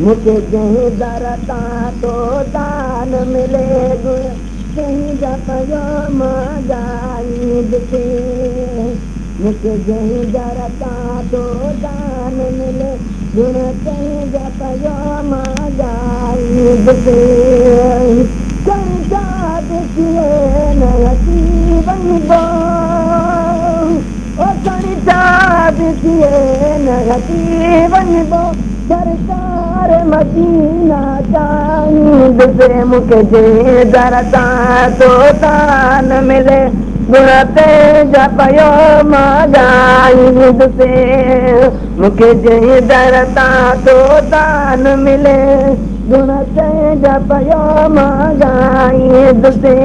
मूंखे जंहिं दर तां थो दान मिले गुण तंहिंजा पियो मां ॻाईंदुसि। मूंखे जंहिं दर तां थो दान मिले गुण तंहिंजा पियो मां ॻाईंदुसि। न अची वञिबो ओ खणी थिए न अची वञिबो सरकार मदीना चाहींदुसि। मूंखे जंहिं दर तां थो दान मिले गुण तंहिंजा पियो मां ॻाईंदुसि। मूंखे जंहिं दर तां थो दान मिले गुण तंहिंजा पियो मां ॻाईंदुसि।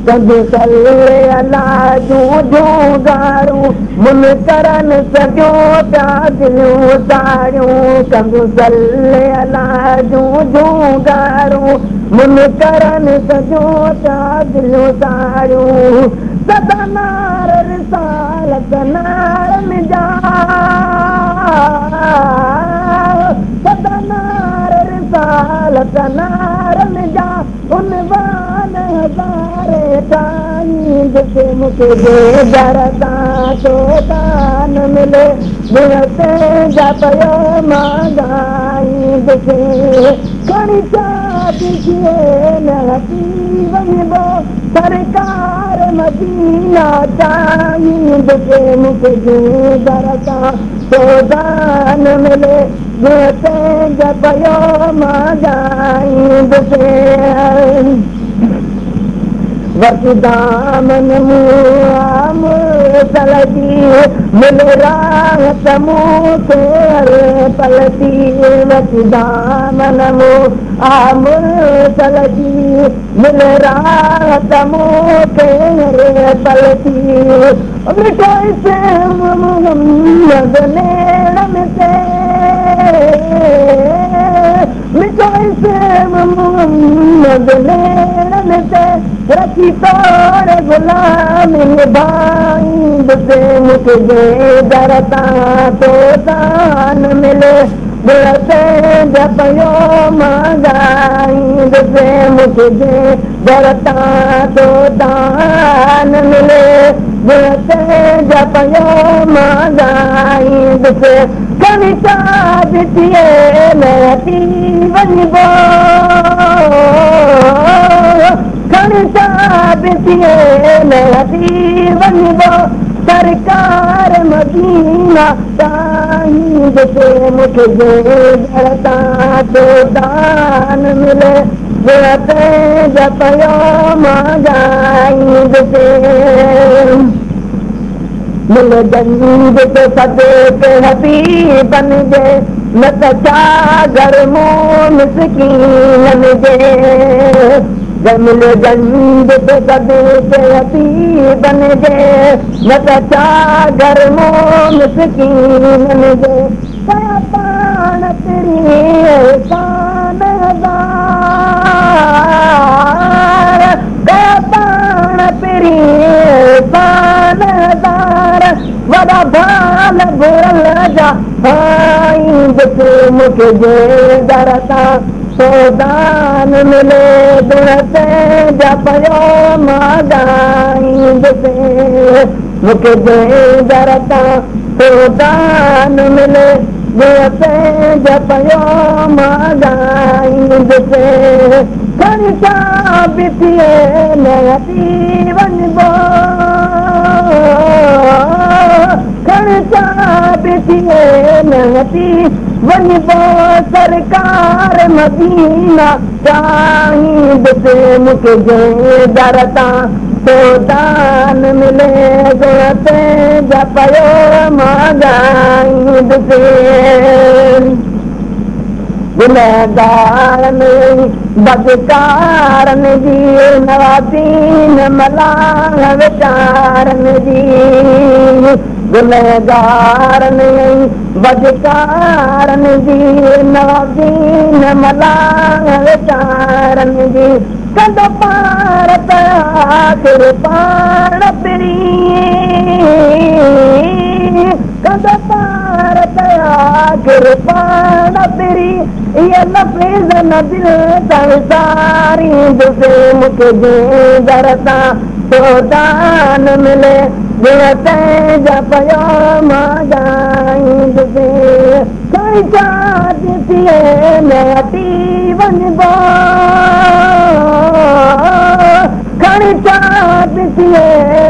कंदूं सले अलाह जूं झूंगारूं मुन करनि सॼो पिया दिलियूं साड़ियूं। कंदूं सले अलाह जूं झूंगारूं मुन करनि सॼो पिया दिलियूं साड़ियूं। सदा नार रिसालत नार मिजा सदा नार रिसालत नार मिजा उनवान हज़ारे ठाहींदुसि। मूंखे जंहिं दर तां थो दान मिले गुण तंहिंजा पियो मां ॻाईंदुसि। खणी चाबी थिए न अची वञिबो सरकार मदीना चाहींदुसि। मूंखे जंहिं दर तां थो दान मिले गुण तंहिंजा पियो मां ॻाईंदुसि। वठी दामन मुरसल जी मिले राहत मूंखे हर पल थी। वठी दामन मुरसल जी मिले राहत मूंखे हर पल थी। मिठो मोहम्मद नेड़नि ते मिठो मोहम्मद नेड़नि ते रखी तोड़ गुलाम निभाईंदुसि। मूंखे जंहिं दर तां थो दान मिले गुण तंहिंजा पियो मां ॻाईंदुसि। मूंखे जंहिं दर तां थो दान मिले गुण तंहिंजा पियो मां ॻाईंदुसि। खणी चाबी थिए न अची वञिबो खणी चाबी थिए न अची वञिबो सरकार मदीना चाहींदुसि। मूंखे जंहिं दर तां थो दान मिले गुण तंहिंजा पियो मां ॻाईंदुसि। मिले गंज ते सदके हबीबनि जे न त छा घर मूं मिसकीननि जे। मिले गंज ते सदके हबीबनि जे न त छा घर मूं मिसकीननि जे। कया पाण पिरीं एहसान हज़ार कया पाण पिरीं एहसान हज़ार वॾा भाल भुरल जा भाईंदुसि। मूंखे जंहिं दर तां थो दान मिले गुण तंहिंजा पियो मां ॻाईंदुसि। मूंखे जंहिं दर तां थो दान मिले गुण तंहिंजा पियो मां ॻाईंदुसि। खणी चाबी थिए न अची वञिबो खणी चाबी थिए न अची वञिबो सरकार मदीना चाहींदुसि। मूंखे जंहिं दर तां थो दान मिले गुण तंहिंजा पियो मां ॻाईंदुसि। गुनहगारनि बदकारनि जी नवाज़ीन मलाह वीचारनि जी। गुनहगारनि बदकारनि जी नवाज़ीन मलाह वीचारनि जी। कंदो पार त आख़िर पाण पिरीं ڪير پاڻ پري اهي لفظ نه دل تان وساريندس مون کي جنهن در تان ٿو دان ملي گڻ تنهنجا پيو مان ڳائيندس کڻي شادي ٿئي نه هٽي وڃبو کڻي شادي ٿئي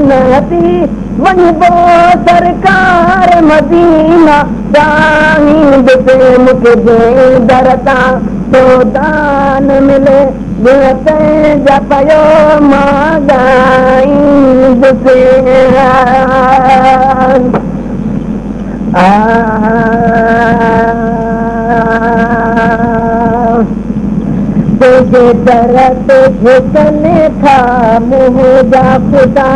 نه هٽي وڃبو سرڪار مدينا چاهيندس مون کي جنهن در تان ٿو دان ملي گڻ تنهنجا پيو مان ڳائيندس. तुंहिंजे दर ते झुकनि था मुंहिंजा ख़ुदा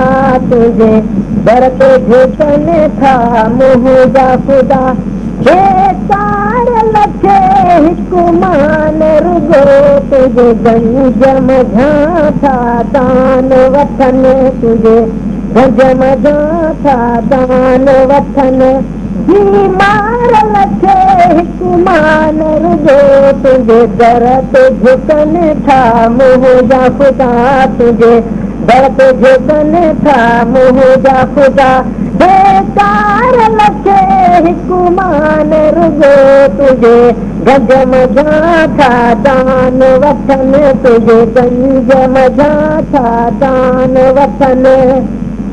तुंहिंजे दर ते झुकनि था मुंहिंजा ख़ुदा बेकार लखे हिकु मान रुगो तुंहिंजे गंज मझां था दान वठनि तुंहिंजे गंज मझां था दान वठनि बीमार लखे हिकु मान रुगो तुंहिंजे दर ते झुकनि था मुंहिंजा ख़ुदा तुंहिंजे दर ते झुकनि था मुंहिंजा ख़ुदा बेकार लखे हिकु मान रुगो तुंहिंजे गंज मझां था दान वठनि तुंहिंजे गंज मझां था दान वठनि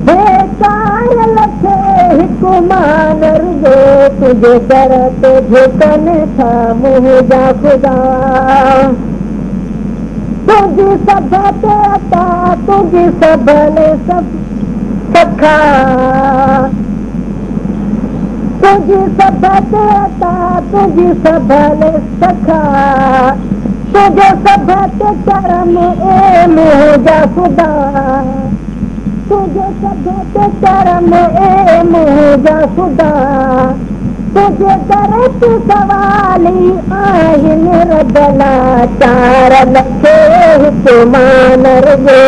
बेकार लखे हिकु मान रुगो तुंहिंजे दर ते झुकनि था मुंहिंजा ख़ुदा तुंहिंजी सभ ते अता तुंहिंजी सभल सखा तुंहिंजी सभ ते अता तुंहिंजी सभल सखा तुंहिंजो सभ ते करम ए मुंहिंजा ख़ुदा तुंहिंजो सभ ते करम ए मुंहिंजा ख़ुदा तुंहिंजे दर ते सवाली आहिनि रब लाचार लखे हिकु मान रुगो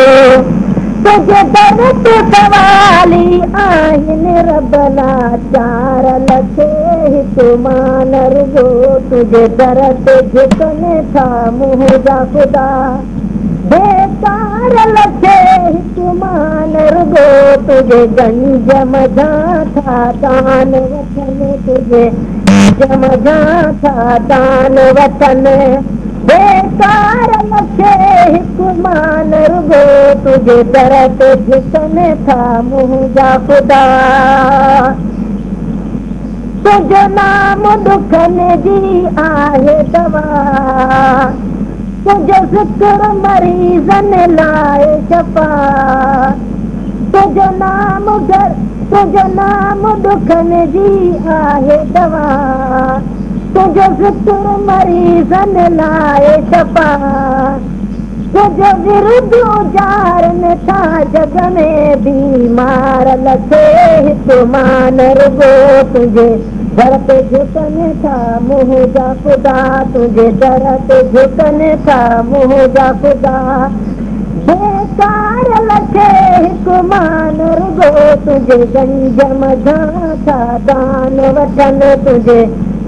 तुंहिंजे दर ते सवाली आहिनि रब लाचार लखे हिकु मान रुगो तुंहिंजे दर ते झुकनि था मुंहिंजा ख़ुदा बेकार लखे हिकु मान रुगो तुंहिंजे गंज मझां था दान वठनि तुंहिंजे गंज मझां था दान वठनि बेकार लखे हिकु मान रुगो तुंहिंजे दर ते झुकनि था मुंहिंजा ख़ुदा तुंहिंजो नाम ॾुखनि जी आहे दवा तुंहिंजो ज़िक्र मरीज़नि लाइ शफ़ा तुंहिंजो नाम तुंहिंजो नाम ॾुखनि जी आहे दवा तुंहिंजो ज़िक्र मरीज़नि लाइ शफ़ा तुंहिंजो विरुद उजारनि था जग में बीमार लखे हिकु मान रुगो तुंहिंजे दर ते झुकनि था मुंहिंजा ख़ुदा तुंहिंजे दर ते झुकनि था मुंहिंजा ख़ुदा बेकार लखे हिकु मान रुगो तुंहिंजे गंज मझां था दान वठनि तुंहिंजे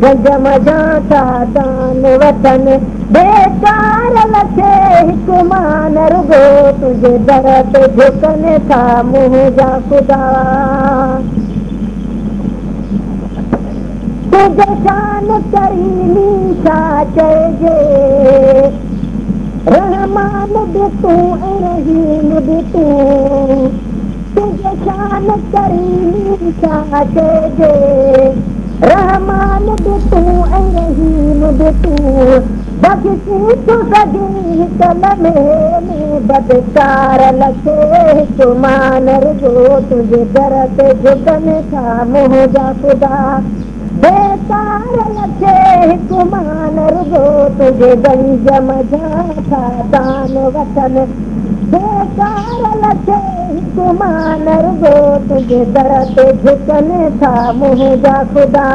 गंज मझां था दान वठनि बेकार लखे हिकु मान रुगो तुंहिंजे दर ते झुकनि था मुंहिंजा ख़ुदा तुंहिंजो शान करीमी छा चइजे रहमान बि तूं ऐं रहीम बि तूं तुंहिंजो शान करीमी छा चइजे रहमान बि तूं ऐं रहीम बि तूं बख़्शी थो सघे कलमे में बदकार लखे हिकु मान रुगो तुंहिंजे दर ते झुकनि था मुंहिंजा ख़ुदा बेकार लखे हिकु मान रुगो तुंहिंजे गंज मझां था दान वठनि बेकार लखे हिकु मान रुगो तुंहिंजे दर ते झुकनि था मुंहिंजा ख़ुदा।